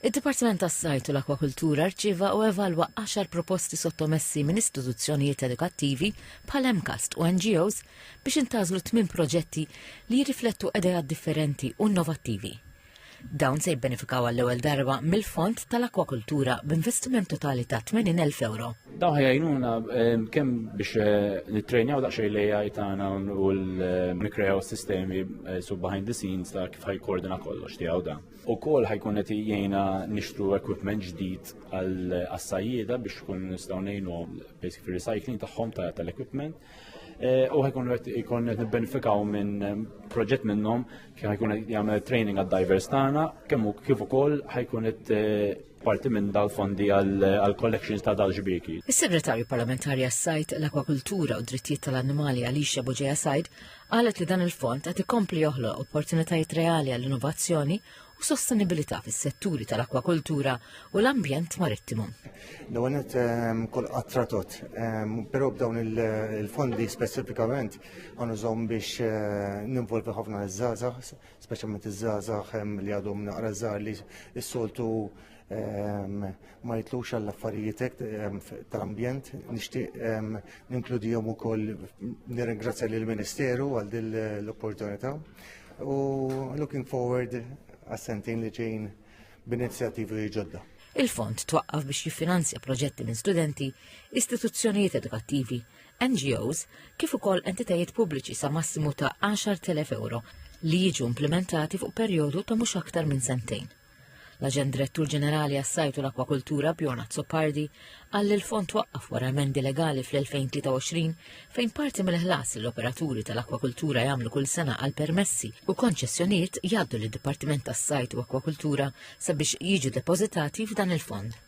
Id-Dipartiment tas-Sajd u l-Akwakultura rċieva u evalwa għaxar proposti sottomessi minn istituzzjonijiet edukattivi bħal MCAST u NGOs biex intgħażlu tmien proġetti li jirriflettu ideat differenti u innovattivi. Dawn se jibbenefikaw għall-ewwel darba mill-Fond tal-Akwakultura b'investiment totali ta' 80,000 euro. Dawn ħa jgħinuna kemm biex nittrejnjaw daqsxejn l-AI tagħna u nikrejaw sistemi su behind the scenes ta' kif ħa jkoordina kollox tiegħu da. Ukoll ħa jkun qed jgħinna nixtru equipment ġdid għas-sajjieda biex kun nistgħu ngħinu basic recycling tagħhom tal-equipment. U ħa jkun qed ikun qed nibbenefikaw minn proġett minnhom kif ħa jkun qed jagħmel training għad-divers tagħna kemm kif ukoll ħa jkun qed parti minn dal-fondi għal collections ta' dal-ġbieki. Is-Segretarju Parlamentari għas-Sajd, l-Akwakultura u Drittijiet tal-Annimali Alicia Bugeja Said qalet li dan il-fond qed ikompli joħloq opportunitajiet reali għall-innovazzjoni u sostenibilità fis-setturi tal-akwakultura u l-ambjent marittimu. L-ewwel nett kull qatra tot, però b'dawn il-fondi speċifikament ħa nużahom biex ninvolvi ħafna iż-żgħażagħ, speċjalment iż-żgħażagħ li għadhom naqra żgħar li s-soltu ma jitlux għall-affarijiet tal-ambjent. Nixtieq ninkludihom ukoll, nirringrazzja lill-Ministeru għal din l-opportunità u looking forward għas-sentejn li ġejjin b'inizjattivi ġodda. Il-fond twaqqaf biex jiffinanzja proġetti minn studenti, istituzzjonijiet edukattivi, NGOs, kif ukoll entitajiet pubbliċi sa massimu ta' 10,000 euro li jiġu implimentati fuq perjodu ta' mhux aktar minn sentejn. L-Aġent Direttur Ġenerali għas-Sajd u l-Akwakultura Bjorn Azzopardi qal li l-fond twaqqaf wara emendi legali fl-2023 fejn parti mill-ħlas li l-operaturi tal-akwakultura jagħmlu kull sena għal permessi u konċessjonijiet jgħaddu lid-Dipartiment tas-Sajd u Akwakultura sabiex jiġu depożitati f'dan il-fond.